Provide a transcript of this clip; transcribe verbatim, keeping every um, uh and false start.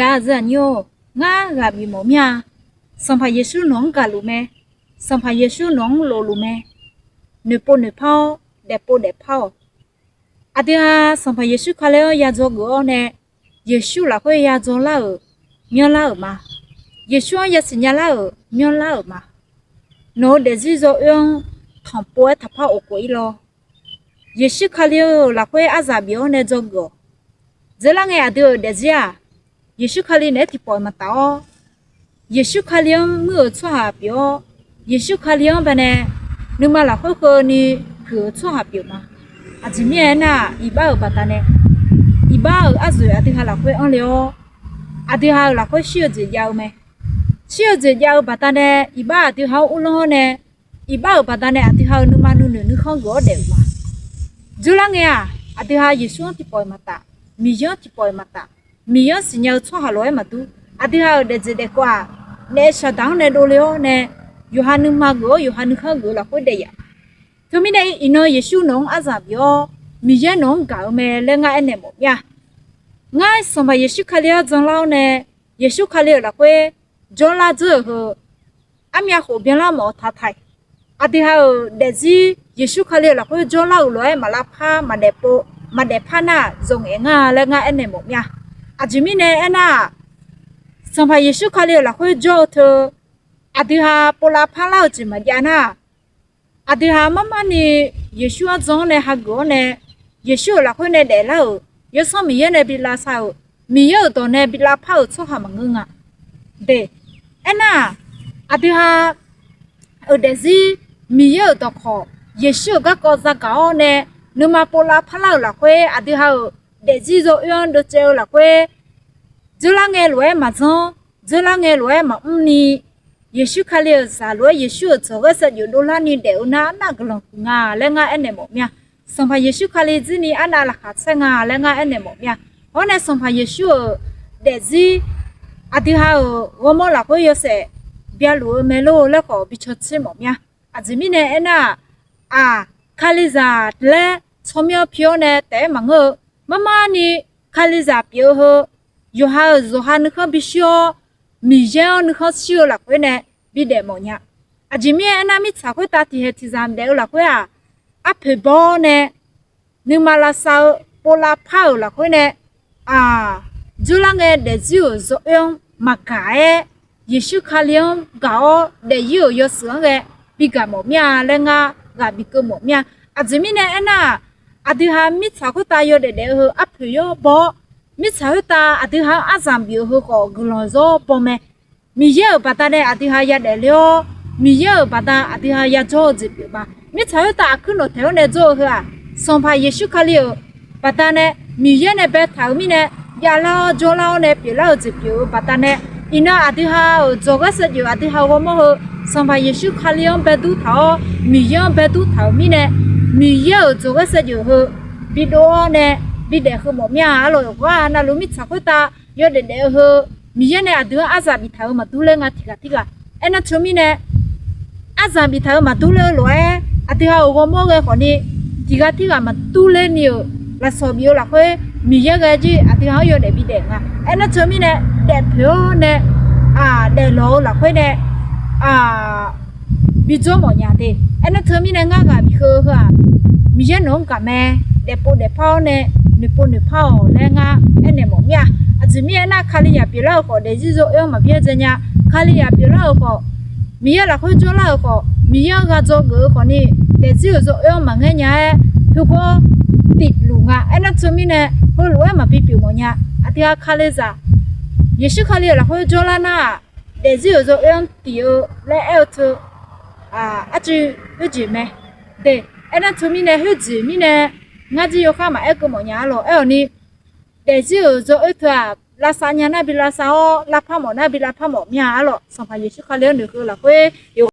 Gaq-eu aqyuif aqnyir-or, ngar ghaq bif mawf mir-a. Sanqpaq Yeqsur nawq-anr gaqluf mae. Sanqpaq Yeqsur nawq-anr lofluf mae. Noeqpov noeqpar-awr, daefpov daefpar-awq. Aqdui ha Sanqpaq Yeqsur Kali-anr ya dzawgeuf-awr nae, Yeqsur lafkhoer ya dzawlar-euq, myanrlar-euq ma. Yeqsur-anr yasiq nyalar-euq, myanrlar-euq ma. Nawq-eu daefzir dzawoer-anr tanqpov-aer taqpar of khof-ir lawr. Yeqsur Kali-euq lafkhoer arzaq bif-awr nae dzawgeuf-awq. Dzeurlar ngae aqdui-euq daefzir-aq, Yeqsur Kali naeq-aer tiqpawf-iq maqtaf-awr, Yeqsur Kali-anr muir-euq tsawrhaq pyeuf-awr, Yeqsur Kali-anr bae nae nuima lafkhoer keuvni huiq-euq tsawrhaq pyeuf ma. Aqjeq mirnae aernar-aq, iqbax-euq baqdanae, iqbax-euq arzoeq aqdui ha lafkhoer anr le-awr, aqdui ha-euq lafkhoer shir-eu jeq jav-eu mae. Shir-eu jeq jav-eu baqdanae, iqbax aqdui ha-anr uvlanr-awr nae, iqbax-euq baqdanae aqdui ha-euq nuima nuinoeq nuikhanr geuf-awr daef-euq ma. Dzeurlar ngae-aq, aqdui ha Yeqsur-anr tiqpawf-iq maqtaf, Miqyaer-anr tiqpawf-iq maqtaf, Miqyaer-anr siqnya-eu tsawrhaq lof-aer maqdur. Aqdui ha-euq daefjeq daefkawv-aq, naef shaqdaq-anr nae dovle-awr nae, yawqha nuima geuf-awr yawqha nuikhanr geuf-eu lafkhoer daef yaf. Teumirnae iqnan Yeqsur nawq-anr arzaq bif-awr, Miqyaer nawq-anr gaq-eu mae laer ngar aernaeq mawf mir-a. Ngar Sanqpaq Yeqsur Kali-anr janlar-awr nae, Yeqsur Kali-euq lafkhoer jawrlar dzeur-euq heu, armyav khof byanlar mawf-eu taqtaq-iq, aqdui ha-euq daefzir Yeqsur Kali-euq lafkhoer jawrlar-euq lof-aer maq lavpar maq daefpov maq daefpar nar-aq, zawqngaef ngar laer ngar aernaeq mawf mir-a. Aqjeq mirnae aernar-aq, Sanqpaq Yeqsur Kali-euq lafkhoer jawr-eu teu, aqdui ha pov lavpar lar-eu jeq maqjav nar-aq, aqdui ha marmarni Yeqsur-anr jan-awr nae hageuf-awr nae, Yeqsur-euq lafkhoer nae daeflar-euq, Yawsanr Miqyaer nae bi lavsav-euq, Miqyaer-euq dawq nae bi lavpar-euq tsawrhaq maqngeur nga. De, aernar-aq, aqdui ha euq daefzir Miqyaer-euq dawqkawq, Yeqsur-euq garkawv zagaq-awr nae, nuima pov lavpar lar-euq lafkhoer aqdui ha-euq daefzir dzawoer-anr dovcaev-eu lafkhoer, dzeurlar ngae lof-aer maqdzanr, dzeurlar ngae lof-aer maqmr ni, Yeqsur Kali-euq zaq lof-aer Yeqsur-euq dzawqghaer saevdzeuf dovlarni daef-eu nar, arnav guiqlanq huiq nga laer ngar aernaeq mawf mir-a. Sanqpaq Yeqsur Kali dzirni arnav laqkhaq tsaer nga laer ngar aernaeq mawf mir-a. Hawr nae Sanqpaq Yeqsur-euq daefzir aqdui ha-euq ghawrmawr lafkhoer yawshaef byaluf-eu mae lor laer khawf bi caw tser mawf mir-a. Aqjeq mirnae aernar-aq, aq, Kalizaq laer tsawrmyanr pi-awr nae taef-aer maqngeur-eu, marmarni Kalizaq pyeuf-eu heu, yawqha-euq yawqha nuikhanr bishir-awr, Miqyaer-anr nuikhanr shir-eu lafkhoer nae bidaef mawf nya. Aqjeq mirnae aernar, mirtsaq khoertav tiqhaeq tiqzaq daef-eu lafkhoer-aq, arpoeq baw-awr nae nuima lavsav-eu pov lavpar-euq lafkhoer nae, aq, dzeurlar ngae daefzir-euq dzawoer-anr maqgaq-aer, Yeqsur Kali-anr gaq-awr daefzir-euq yawshuif-anr ghae bigaq mawf mir-a laer ngar ghaq bikeuv mawf mir-a. Aqjeq mirnae aernar-aq, aqdui ha mirtsaq khoertav yawdaef daef-eu heu arpoeq yawr baw-awr, mirtsaq khoertav aqdui ha-anr arzanq bif-eu heu khawf guiqlanq zawr baw mae. Miqyaer-euq baqdanae aqdui ha yadaef le-awr, Miqyaer-euq baqda aqdui ha yajawr-eu jeq pyeuf ma. Mirtsaq khoertav aqkuir nawqtaeq-awr nae jawr-eu heu-aq, Sanqpaq Yeqsur Kali-euq baqdanae Miqyaer nae baetaq-euq mirnae javlar-awr jawrlar-awr nae pyeuflar-eu jeq pyeuf-eu baqdanae, iqnan aqdui ha-euq dzawqghaer saevdzeuf aqdui ha ghawrmawr heu, Sanqpaq Yeqsur Kali-anr baedur taq-awr Miqyaer-anr baedur taq-euq mirnae, Miqyaer-euq dzawqghaer saevdzeuf heu bidov-awr nae bidaef heu mawf mir-a. Arlawq yawqghaq navluf mirtsaq khoertav yawdaef daef-eu heu, Miqyaer nae aqdui-anr arzaq biftaq-euq maqdur ler nga tiqghaq tirghaq. Aernar teumirnae, arzaq biftaq-euq maqdur ler-eu lof-aer aqdui ha-euq ghawrmawr ghae khawfni, tiqghaq tirghaq maqdur ler ni-euq lafsawq bif-eu lafkhoer Miqyaer ghae jir aqdui ha-anr yawdaef bidaef nga. Aernar teumirnae, daefpoeq-awr nae, aq, daeflawq-eu lafkhoer nae, aq, bijawr mawf nya de. Aernar teumirnae ngar ghaq bikeuv-eu heu-aq, Miqyaer nawq-anr gaq mae, daefpov daefpar-awr nae noeqpov noeqpar-awq laer ngar aernaeq mawf mir-a. Aqjeq mirnae aernar, Kalizaq pyeuflar-euq khawf daefzir dzawoer-anr maqbyaerdzae nya. Kalizaq pyeuflar-euq khawf, Miqyaer lafkhoer jawrlar-euq khawf, Miqyaer-anr ghaq dzawgeuf-eu khawfni, daefzir-euq dzawoer-anr maqngaer nya-aer, heugawr tifluf nga. Aernar teumirnae, heulof-aer maqbi pyeuf mawf nya. Aqdui ha Kalizaq, Yeqsur Kali-euq lafkhoer jawrlar nar-aq, daefzir-euq dzawoer-anr tif-eu laer aer-eu teu, aq, arcuiv khoerjeq mae. De, aernar teumirnae khoerjeq mirnae, ngar jir yawkhar maqaer keuv mawf nya arlawq. Aer-awq ni, daefzir-euq dzawoer teu-aq, lavsav nya nar bi lavsav-awr, lavpar mawf nar bi lavpar mawf mir-a arlawq. Sanqpaq Yeqsur Kali-anr noeqkeuv lafkhoer yawq